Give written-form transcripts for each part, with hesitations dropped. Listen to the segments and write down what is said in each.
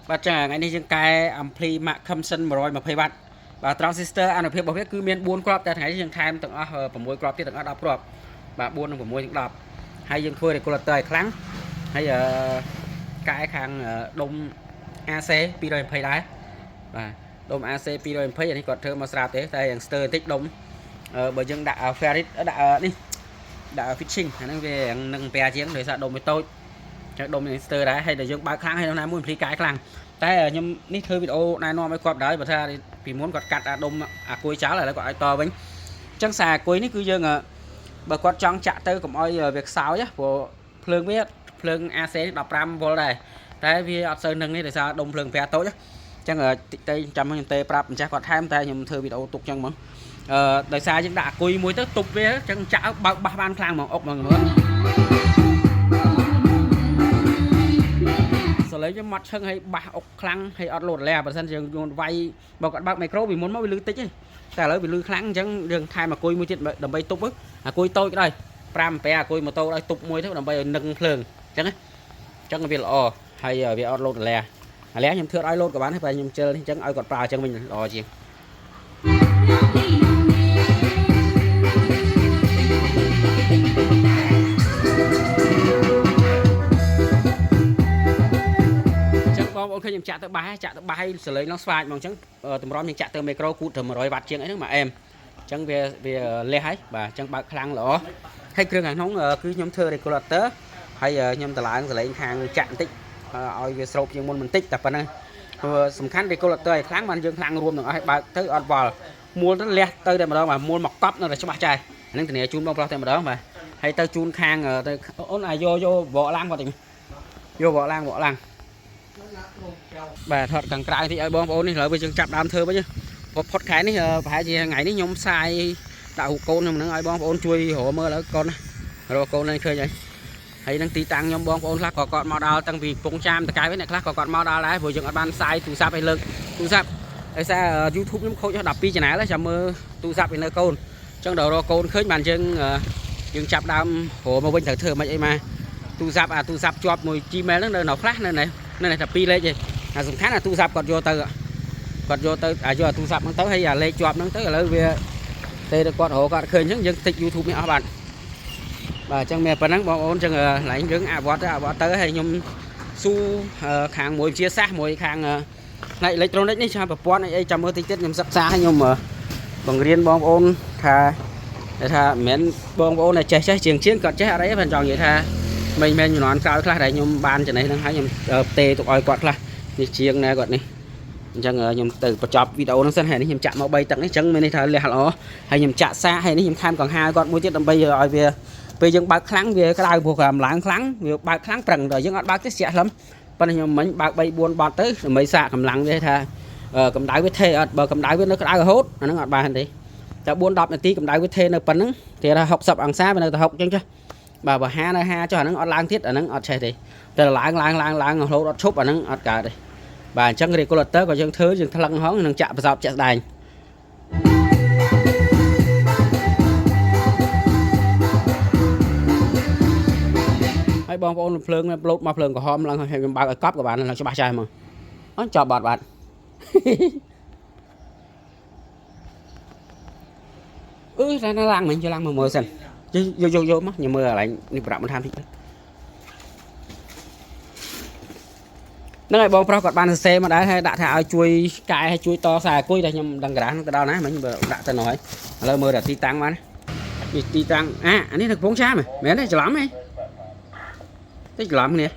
បាទចាថ្ងៃនេះយើងកែ ampli ម៉ាក Khamson 120វ៉ាត់បាទ transistor អានុភាពរបស់វាគឺមាន4គ្រាប់តែថ្ងៃនេះយើងថែមទាំងអស់6គ្រាប់ទៀតទាំងអស់10គ្រាប់បាទ4និង6ទាំង10ហើយយើងធ្វើ regulator ឲ្យខ្លាំងហើយអឺកែខាងដុំ AC 220ដែរបាទដុំ AC 220អានេះគាត់ធ្វើមកស្រាប់ទេតែយ៉ាងស្ទើរបន្តិចដុំបើយើងដាក់ ferrite ដាក់នេះដាក់ fishing អាហ្នឹងវានឹងពែជាងដោយសារដុំវាតូចចឹងដុំនេះស្ទើរដែរហើយដល់យើងបើកខ្លាំងហើយណាមួយភ្លីកាយខ្លាំងតែខ្ញុំនេះធ្វើវីដេអូណែនាំឲ្យគាត់ដែរបើថាពីមុនគាត់កាត់អាដុំអាគុយចោលឥឡូវគាត់ឲ្យតវិញអញ្ចឹងខ្សែអាគុយនេះគឺយើងបើគាត់ចង់ចាក់ទៅកុំឲ្យវាខ្សោយព្រោះភ្លើងវាភ្លើង AC 15វ៉ុលដែរតែវាអត់សូវនឹងនេះដោយសារដុំភ្លើងប្រាតូចអញ្ចឹងតិចទៅចាំខ្ញុំទេប្រាប់ម្ចាស់គាត់ថែមតែខ្ញុំធ្វើវីដេអូទុកអញ្ចឹងហ្មងអឺដោយសារយើងដាក់អាគុយមួយទៅទប់វាអញ្ចឹងចាក់បើកបាសបានខ្លាំងហ្មងអុកហ្មងមើល សលេងវាម៉ត់ឈឹងហើយបាសអុកខ្លាំងហើយអត់លោតលែបើសិនជាយើងវាយបើគាត់បើកមីក្រូពីមុនមកវាលឺតិចទេតែឥឡូវវាលឺខ្លាំងអញ្ចឹងយើងថែមអាគុយមួយទៀតដើម្បីទប់អាគុយតូចក៏ដោយ5អាំពែអាគុយម៉ូតូឲ្យទប់មួយទៅដើម្បីឲ្យនឹងភ្លើងអញ្ចឹងណាអញ្ចឹងវាល្អហើយវាអត់លោតលែអាលែខ្ញុំធ្វើឲ្យលោតក៏បានដែរតែខ្ញុំជិលនេះអញ្ចឹងឲ្យគាត់ប្រើអញ្ចឹងវិញល្អជាងអញ្ចឹងបងប្អូនឃើញខ្ញុំចាក់ទៅបាសចាក់ទៅបាសឲ្យសលេងឡើងស្វាចហ្មងអញ្ចឹងតម្រាំខ្ញុំចាក់ទៅមីក្រូគូតត្រឹម100វ៉ាត់ជាងអីហ្នឹងមួយអែមអញ្ចឹងវាវាលះហើយបាទអញ្ចឹងបើកខ្លាំងល្អហើយគ្រឿងខាងក្នុងគឺខ្ញុំធ្វើ regulator ហើយខ្ញុំតម្លើងសលេងខាងចាក់បន្តិចឲ្យវាស្រូបជាងមុនបន្តិចតែប៉ុណ្ណឹងព្រោះសំខាន់ regulator ឲ្យខ្លាំងបានយើងខ្លាំងរួមទាំងអស់ឲ្យបើកទៅអត់វល់មូលទៅលះទៅតែម្ដងបាទមូលមកកប់នៅតែច្បាស់ចែអាហ្នឹងធានាជូនបងប្រុសតែម្ដងបាទហើយទៅជូនខាងទៅអូនអាយកយកវកឡើងគាត់តិចយកវកឡើងវកឡើង បាទថតខាងក្រៅតិចឲ្យបងប្អូននេះឥឡូវវាយើងចាប់ដើមធ្វើវិញផុតផុតខែនេះប្រហែលជាថ្ងៃនេះខ្ញុំផ្សាយដាក់រូបកូនខ្ញុំនឹងឲ្យបងប្អូនជួយរកមើលឥឡូវកូនណារកកូននេះឃើញហើយហើយនឹងទីតាំងខ្ញុំបងប្អូនខ្លះក៏គាត់មកដល់តាំងពីពងចាមតកែវិញអ្នកខ្លះក៏គាត់មកដល់ដែរព្រោះយើងអត់បានផ្សាយទូរស័ព្ទឲ្យលើកទូរស័ព្ទដោយសារ YouTube ខ្ញុំខូច12 channel ហើយចាំមើលទូរស័ព្ទពីនៅកូនអញ្ចឹងដល់រកកូនឃើញបានយើងយើងចាប់ដើមរកមកវិញត្រូវធ្វើមិនអីមកទូរស័ព្ទអាទូរស័ព្ទជាប់មួយ Gmail ហ្នឹងនៅនៅខ្លះនៅនេះនៅនេះតែ2លេខទេ អាសំខាន់អាទូរស័ព្ទគាត់យកទៅគាត់យកទៅអាយកអាទូរស័ព្ទហ្នឹងទៅហើយអាលេខជាប់ហ្នឹងទៅឥឡូវវាទេទៅគាត់រកគាត់ឃើញអញ្ចឹងយើងតិច YouTube នេះអស់បាទបាទអញ្ចឹងមានប៉ុណ្ណឹងបងប្អូនអញ្ចឹងកន្លែងយើងអវត្តទៅអវត្តទៅហើយខ្ញុំស៊ូខាងមួយវិទ្យាសាស្ត្រមួយខាងផ្នែកអេឡិចត្រូនិកនេះឆាប្រព័ន្ធអីអីចាំមើលតិចទៀតខ្ញុំសិក្សាឲ្យខ្ញុំបង្រៀនបងប្អូនថាថាមិនមែនបងប្អូនដែលចេះចេះជាងជាងគាត់ចេះអត់អីទេចង់និយាយថាមិនមែនជំនាន់ក្រោយខ្លះដែលខ្ញុំបានចំណេះហ្នឹងហើយខ្ញុំផ្ទេទុកឲ្យគាត់ខ្លះ នេះជាងណែគាត់នេះអញ្ចឹងខ្ញុំទៅបញ្ចប់វីដេអូហ្នឹងសិនហើយនេះខ្ញុំចាក់មក3ទឹកនេះអញ្ចឹងមានន័យថាលះល្អហើយខ្ញុំចាក់សាកហើយនេះខ្ញុំថែមកង្ហាគាត់មួយទៀតដើម្បីឲ្យវាពេលយើងបើកខ្លាំងវាក្តៅព្រោះកម្លាំងខ្លាំងវាបើកខ្លាំងប្រឹងដល់យើងអត់បើកទេស្ទាក់ខ្លឹមប៉ុន្តែខ្ញុំមិញបើក3 4បាត់ទៅដើម្បីសាកកម្លាំងវាថាកម្ដៅវាថេអត់បើកម្ដៅវានៅក្តៅរហូតអាហ្នឹងអត់បានទេតែ4 10នាទីកម្ដៅវាថេនៅប៉ុណ្្នឹងគេថា60អង្សាវានៅតែ60អញ្ចឹងចុះបាទបើ50នៅ50ចុះអាហ្នឹងអត់ឡើងទៀតអាហ្នឹងអត់ឆេះទេតែឡើងឡើងឡើងឡើងរហូតអត់ឈប់អាហ្នឹងអត់កើតទេ បាទអញ្ចឹង regulator ក៏យើងធ្វើយើងថ្លឹងហងនឹងចាក់ប្រសពចាក់ស្ដែងហើយបងប្អូនភ្លើងលោតមកភ្លើងក្រហមឡើងហើយខ្ញុំបើកឲ្យកប់ក៏បានឡើងច្បាស់ចាស់ហ្មងអញ្ចប់បាត់បាត់ អឺតែឡើងមិញចូលឡើងមកមើលសិនយកយកយកមកខ្ញុំមើលកន្លែងនេះប្រាប់បន្ថែមតិចហ្នឹងហើយបងប្រុសគាត់បានសរសេរមកដែរហើយដាក់ថាឲ្យជួយកែឲ្យជួយតខ្សែអង្គុយតែខ្ញុំដឹងក្រាស់ហ្នឹងទៅដល់ណាមិញបើដាក់ទៅនោះហើយឥឡូវមើលតែទីតាំងបាននេះទីតាំងអាអានេះនៅកំពង់ចាមមែនទេច្រឡំហ៎តិចច្រឡំគ្នា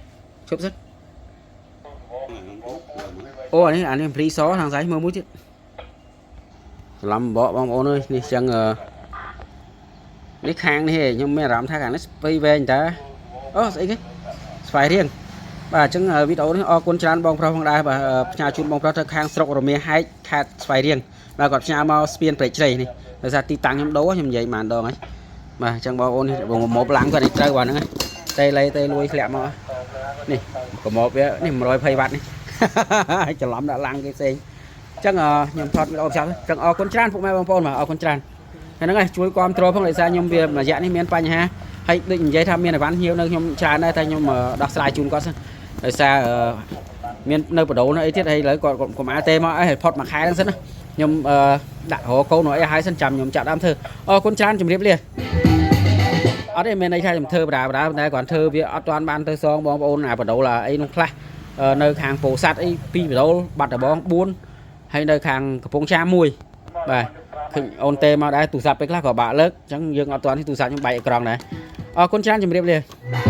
ជប់សិនអូអានេះអានេះព្រីសខាងស្អីមើលមួយទៀតច្រឡំបកបងប្អូនអើយនេះចឹងនេះខាងនេះខ្ញុំមានអារម្មណ៍ថាខាងនេះស្ពៃវែងតាអូស្អីគេស្វាយរៀង បាទអញ្ចឹងវីដេអូនេះអរគុណច្រើនបងប្រុសផងដែរបាទផ្ញើជូនបងប្រុសទៅខាងស្រុករមាសហែកខេត្តស្វាយរៀងបាទគាត់ផ្ញើមកស្ពានព្រែកជ្រៃនេះដោយសារទីតាំងខ្ញុំដូរខ្ញុំនិយាយបានដងហើយបាទអញ្ចឹងបងប្អូននេះបងមកឡើងគាត់នេះត្រូវបាទហ្នឹងតេលេតេលួយធ្លាក់មកនេះប្រមោបវានេះ120វ៉ាត់នេះ ច្រឡំដាក់ឡាំងគេផ្សេងអញ្ចឹងខ្ញុំថតវីដេអូផ្សាយអញ្ចឹងអរគុណច្រើនពុកម៉ែបងប្អូនបាទអរគុណច្រើនហើយហ្នឹងហើយជួយគាំទ្រផងដោយសារខ្ញុំវាមួយរយៈនេះមានបញ្ហាហើយដូចនិយាយថាមានអីវ៉ាន់ហៀវនៅខ្ញុំច្រើនដែរតែខ្ញុំដោះស្រាយជូនគាត់សិន ដោយសារ មាននៅបដូលនៅអីទៀតហើយឥឡូវគាត់គាត់កុំអាទេមកអីឲ្យផុតមួយខែហ្នឹងសិនណាខ្ញុំអឺដាក់រកកូនរកអីឲ្យសិនចាំខ្ញុំចាក់ដើមធ្វើអរគុណច្រើនជម្រាបលាអត់ទេមានន័យថាខ្ញុំធ្វើបដាបដាតែគាត់ធ្វើវាអត់ទាន់បានទៅសងបងប្អូនអាបដូលអាអីនោះខ្លះនៅខាងពោធិ៍សាត់អី2បដូលបាត់ដំបង4ហើយនៅខាងកំពង់ចាម1បាទឃើញអូនទេមកដែរទូរស័ព្ទពេលខ្លះក៏បាក់លើកអញ្ចឹងយើងអត់ទាន់នេះទូរស័ព្ទខ្ញុំបែកអេក្រង់ដែរអរគុណច្រើនជម្រាបលា។